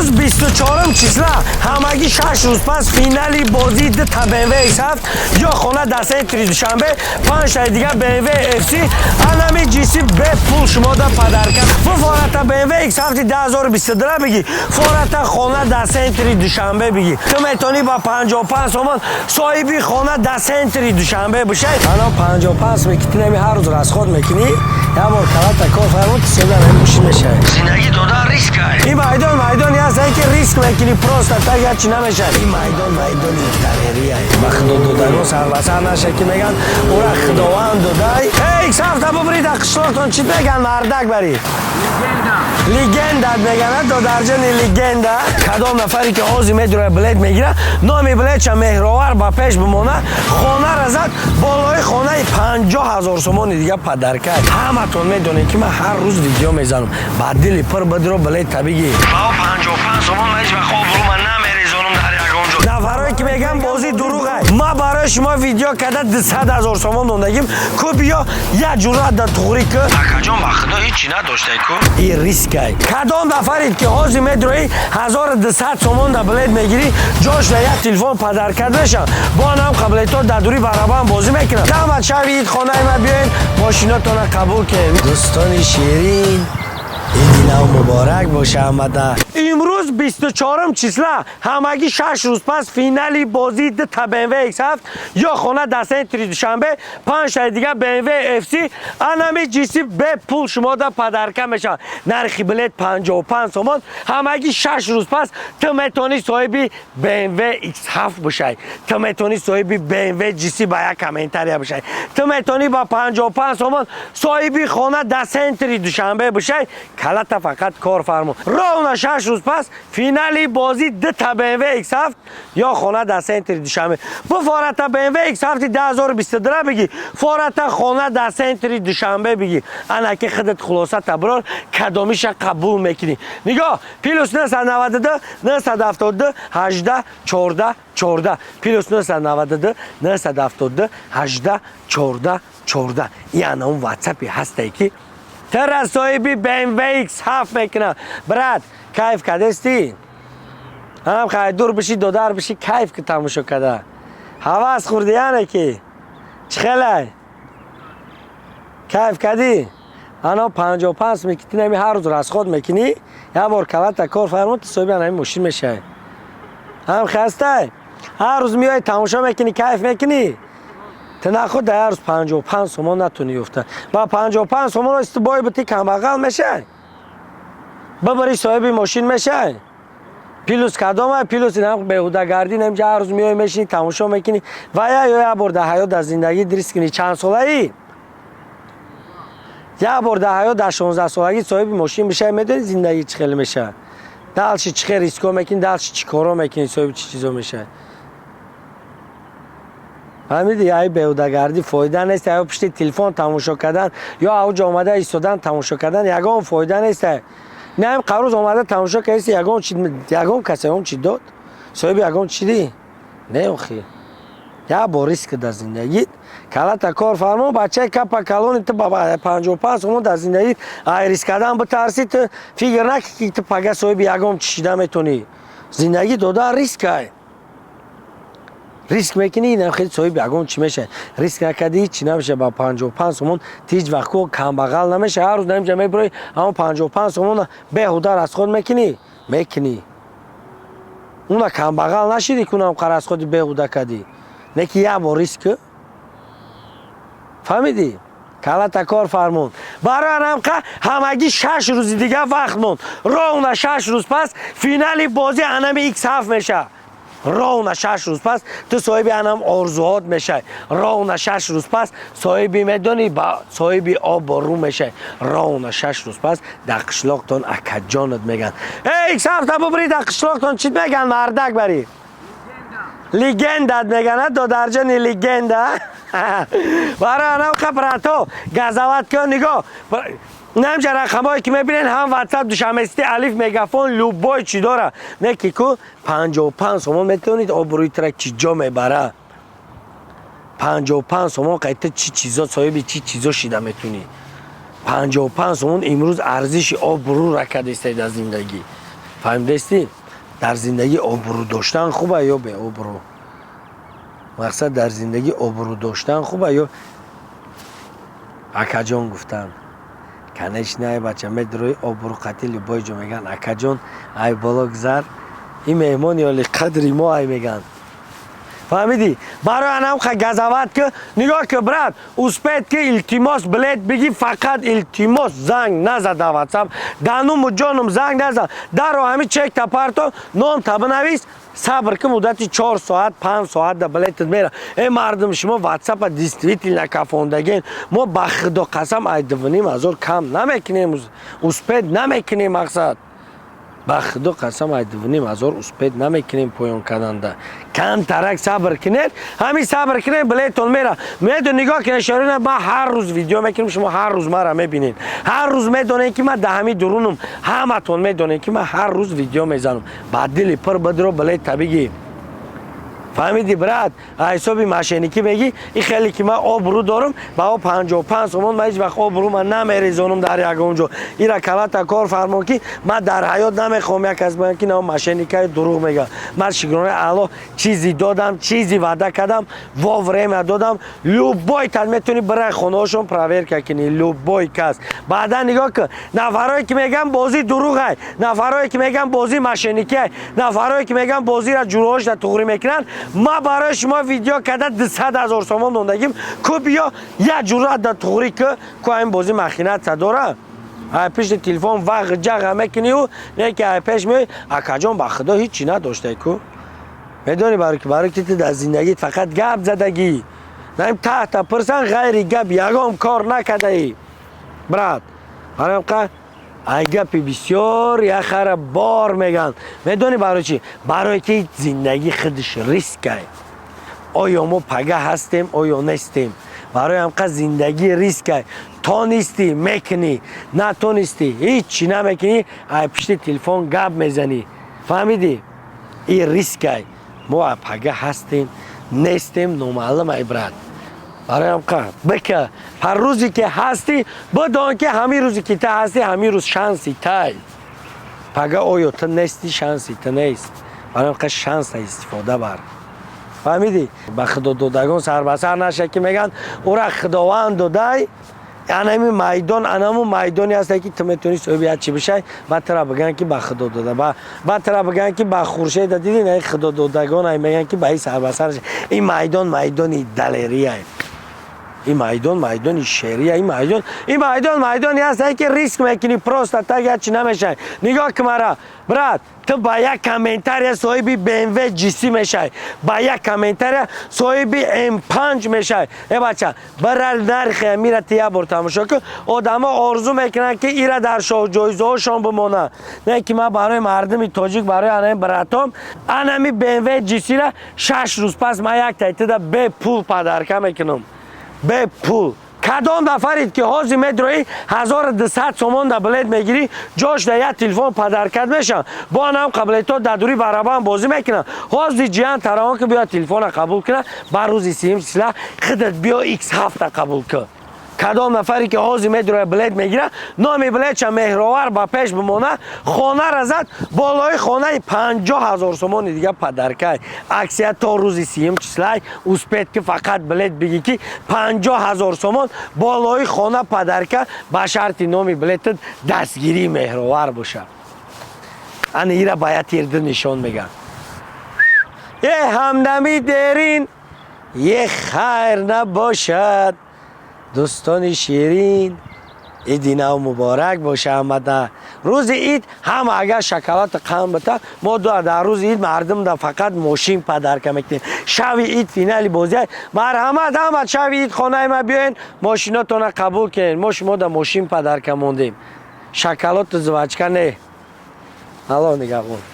Имрӯз 24 числа, ҳамагӣ 6 рӯз пас финали бозии дута BMW X7 ё хона дар центри Душанбе, панҷтаи дига BMW FC, анами GC бепул шумода подарка. Бу фората BMW X7 2022 бигӣ, фората хона дар центри Душанбе бигӣ. Ту метавонӣ ба 55 сомон соҳиби хона дар центри Душанбе бишай. Ано 55 сомон ки ту неми ҳар рӯз расход мекунӣ, як бор калата кор фармон, ту соҳиби анами мошин мешавӣ. Зиндагӣ дода риск. Ин майдон майдоне ҳаст, ки риск мекунӣ, просто так як чи намешавад. Ин майдон майдони далерия ба худо додагон сарбасар наша, ки меган ура худованд додай. Эй, сафта бубри, дар қишлоқтон чӣ меган? Мардак барӣ, легенда меган, додарҷони легенда. Кадом нафаре ки ҳозир медура, билет мегира, номи билетша Меҳровар ба пеш бимона, хонара зад, болои хонаи 50 000 сомони дига подарка. Ҳаматон медонед, ки ман ҳар рӯз видео мезанам. Ба дили пур бидро, билета бигир. Бао 55 сомон ман ҳеҷ вақт обрӯма намерезонам дар ягон ҷо. Нафарое ки меган бозӣ дурӯғай, ма барои шумо видео карда 200 000 сомон дондагим ку. Биё, як ҷуръат да туғрӣ ку. Акаҷон, ба худо ҳечи надоштай ку. И рискай. Кадом нафаред, ки ҳозир медроӣ, 1200 сомон да билет мегирӣ, ҷош да як телефон подарка мешавад. Бо нам қаблето дар дури барабан бозӣ мекунам. Дамат шаби ид хонаи ма биёен, мошинотона қабул кунем. Дӯстони ширин, иди нав муборак боша ҳамада. Имрӯз 24 числа, ҳамагӣ 6 рӯз пас финали бозии дута BMW X7 ё хона дар центри Душанбе, панҷтаи дига BMW FC, анами GC бепул шумода подарка мешавад. Нархи билет 55 сомон. Ҳамагӣ 6 рӯз пас ту метавонӣ соҳиби BMW X7 бошай, ту метавонӣ соҳиби BMW GC ба як комментария бошай, ту метавонӣ ба 55 сомон соҳиби хона дар центри Душанбе бошай. Калата фақат кор фармо. Ровно 6 рӯз пас финали бозӣ дута BMW X7 ё хона дар центри Душанбе. Бу фората BMW X7 2022 бигӣ, фората хона дар центри Душанбе бигӣ. Анаки худат хулоса таброр, кадомиша қабул мекунӣ? Нигоҳ: +992 972 18 14 14, +992 972 18 14 14. Ин он ватсапи ҳастае, ки тара соҳиби BMW X7 мекунам. Брат, кайф кардести? Ҳам хай дур биши, додар биши, кайф ки тамошо када ҳавас хӯрди. Яне ки чӣ хелай кайф кардӣ? Ано 55 сомон ки ту нами ҳар рӯз расход мекунӣ, як бор калата кор фармон, ту соҳиби анами мошин мешавӣ. Ҳам хастай, ҳар рӯз меои, тамошо мекунӣ, кайф мекунӣ. Ту нахуд дар як рӯз 55 сомон натонӣ ёфта. Ба 55 сомон ту бой бити, камбағал мешай, бибари, соҳиби мошин мешай. Плюс кадома? Плюс инам беҳудагардӣ. Намҷа ҳар рӯз меои, мешинӣ, тамошо мекунӣ. Ва я ё як бор дар ҳаёт, дар зиндагӣ риск кунӣ. Чанд солаӣ? Як бор дар ҳаёт, дар 16-солагӣ соҳиби мошин бишай, медонӣ зиндагӣ чӣ хеле мешавад? Дальше чӣ хел риско мекунӣ, дальше чӣ коро мекунӣ, соҳиби чӣ чизо мешавад, фаҳмидӣ? Ай беҳудагардӣ фоида нест. Ё пушти телефон тамошо кардан, ё авҷ омада истодан, тамошо кардан ягон фоида нест. Наим қарӯз омада тамошо кардеси, ягон чи, ягон кас ягон чи дод, соҳиби ягон чи дӣ? Не, охи, як бор риск дар зиндагит калата кор фармон. Бачаи капа калони ту ба 55 сомон дар зиндагит ай риск кардан битарсӣ, ту фикр накӣ, ки ту пага соҳиби ягон чи шида метонӣ. Зиндагӣ дода риск ай. Риск мекунӣ, инам хеле соҳиби ягон чӣ мешавад. Риск накардӣ, ҳеҷ чӣ намешавад. Ба 55 сомон ту ҳеҷ вақт ко камбағал намешавад. Ҳар рӯз наимҷа мебирои, ҳамон 55 сомона беҳуда расход мекунӣ. Уна камбағал нашидӣ, ки унам расходи беҳуда кардӣ. Не ки як бор риск, фаҳмидӣ? Калата кор фармон. Барои анамқа ҳамагӣ 6 рӯзи дига вақт монд. Ровно 6 рӯз пас финали бозӣ анами X7 мешавад. Ровно 6 рӯз пас ту соҳиби анам орзуҳот мешавӣ. Ровно 6 рӯз пас соҳиби, медонӣ, ба соҳиби обрӯ мешавӣ. Ровно 6 рӯз пас дар қишлоқтон акаҷонат меган. Эй, X7 бубри, дар қишлоқтон чӣ меган? Мардак барӣ, легендат меган, додарҷони легенда. Барои анамқа, брато, газават кун. Нигоҳ, намҷа рақамҳое ки мебинед, ҳам ватсап, Душанбе-Сити, Алиф, Мегафон, любой чӣ дора. Не ки ку 55 сомон метавонид обрӯи тра чӣ ҷо мебара? 55 сомон қайта чӣ чизо, соҳиби чӣ чизо шида метунӣ? 55 сомон имрӯз арзиши обрӯ ракадистаи дар зиндагӣ. Фаҳмидастӣ? Дар зиндагӣ обрӯ доштан хуба ё беобрӯ? Мақсад, дар зиндагӣ обрӯ доштан хуба ё акаҷон гуфтан? Конечно, ай бача, медрои, обрӯ қатӣ, любой ҷо меган: «Акаҷон, ай боло гузар, ин меҳмони оли қадри мо», ай меган. Фаҳмидӣ? Барои анам газават ки нигоҳ ки, брат, успеть ки, илтимос, билет бигӣ фақат, илтимос, занг наза да Ватсап, дануму ҷонум занг наза. Даро ҳами чекта парто, номта бинавис, сабр ки, муддати 4 соат, 5 соат да билетат мера. Э, мардум, шумо Ватсапа действительно кафондаген. Мо, ба худо қасам, ай 2500 кам намекунем, успеть намекунем. Мақсад, ба худо қасам, ай 2500 успеть намекунем поён карданда. Камтарак сабр кунед, ҳамин сабр кунед, билетон мера. Медон, нигоҳ кунед, шорина, ман ҳар рӯз видео мекунам, шумо ҳар рӯз мара мебинед, ҳар рӯз медонед, ки ман да ҳамин дурунум. Ҳаматон медонед, ки ман ҳар рӯз видео мезанам. Ба дили пур бидро, билета бигир. Фаҳмидӣ, брат? Ҳисоби мошенникӣ мегӣ, и хеле ки ман обрӯ дорам, ба о 55 сомон ман ҳеҷ вақт обрӯ ман намерезонам дар ягон ҷо. Ира калата кор фармон, ки ман дар ҳаёт намехоҳам як кас бигӯям, ки на мошенникаи дурӯғ мегӯям. Ман, шукронаи Аллоҳ, чизи додам, чизи ваъда кардам, во время додам. Любой кас метавонӣ бирай хонаҳошон проверка кунӣ, любой кас. Баъдан нигоҳ кун, нафарое ки мегӯям бозӣ дурӯғай, нафарое ки мегӯям бозӣ мошенникиай, нафарое ки мегӯям бозиро ҷуроҳошда туғрӣ мекунанд, ма барои шумо видео карда 200 000 сомон дондагим ку, биё як ҷуръат да туғрӣ ку, ку ҳамин бозӣ махинатса дора. Ай пишти телефон вағ ҷаға мекунию, не ки ай пеш меои: «Акаҷон, ба худо, ҳичи надоштай ку». Медонӣ барои ки? Барои ки ту дар зиндагит фақат гап задагӣ. Наим таҳта пурсан, ғайри гап ягон кор накардаӣ, брат. Барои қа ай гапи бисёр як хара бор меган. Медонӣ барои чӣ? Барое ки зиндагӣ худаш рискай. Оё мо пага ҳастем, оё нестем? Барои ҳамқа зиндагӣ рискай. Тонистӣ, мекунӣ, натонистӣ, ҳиччи намекунӣ, ай пишти телефон гап мезанӣ. Фаҳмидӣ? И рискай. Мо пага ҳастем, нестем, номаълум ай, брат. Барои ҳамқа бика, ҳар рӯзе ки ҳастӣ, бидон, ки ҳамин рӯзе ки та ҳастӣ, ҳамин рӯз шанси тай. Пага оё ту нестӣ, шанси ту нест. Барои ҳамқа шанса истифода бар. Фаҳмидӣ? Ба худододагон сарбасар наша, ки мегӯянд, ура худованд додай. Анами майдон, анаму майдоне ҳаста, ки ту метавонӣ соҳиби як чӣ бишай. Ба тара бигӯянд, ки ба худо дода, ба тара бигӯянд, ки ба хуршеда дидӣ, на худододагон ай мегӯянд, ки ба ин сарбасар. Ин майдон майдони далерия, ин майдон майдони шерия, ин майдон майдоне ҳаста, ки риск мекунӣ, просто так як чи намешавӣ. Нигоҳ ки мара, брат, ту ба як комментария соҳиби БМВ GC мешавӣ, ба як комментария соҳиби М5 мешавӣ. Э бача, бира нархи амира ту як бор тамошо кун. Одамо орзу мекунанд, ки ира дар шоҳҷоизаҳошон бимонанд. Не ки ман барои мардуми тоҷик, барои анами братом, анами БМВ GC-ра 6 рӯз пас ман як тайтида бепул подарка мекунам, бепул. Кадом нафарид, ки ҳозир медроӣ, 1200 сомон да билет мегирӣ, ҷош да як телефон подаркат мешаванд. Бо анам қаблетҳо дар дури барабан бозӣ мекунанд. Ҳозир ҷиян таравон, ки биё телефона қабул кунад, ба рӯзи сиюм числа худат биё икс ҳафта қабул кун. Кадом нафаре, ки ҳозир медроя, билет мегирад, номи билетша Меҳровар ба пеш бимона, хонара зад, болои хонаи 50 000 сомони дига подаркай. Акция то рӯзи сиюм числай. Успеть ки, фақат билет бигӣ, ки 50 000 сомон болои хона подарка, ба шарти номи билетат дастгирии Меҳровар бошад. Ана ира ба як тирди нишон меган. Е ҳамдами дерин, е хайр набошад. Дӯстони ширин, иди нав муборак боша ҳамада. Рӯзи ид ҳама агар шоколаду қанд бита, мо дар рӯзи ид мардум да фақат мошин подарка мекунем. Шави ид финали бозия. Марҳамат, ҳама шави ид хонаи ма биёен, мошинотона қабул кунед. Мо шумо да мошин подарка мондем, шоколаду жвачка не. Аллоҳ нигаҳбон.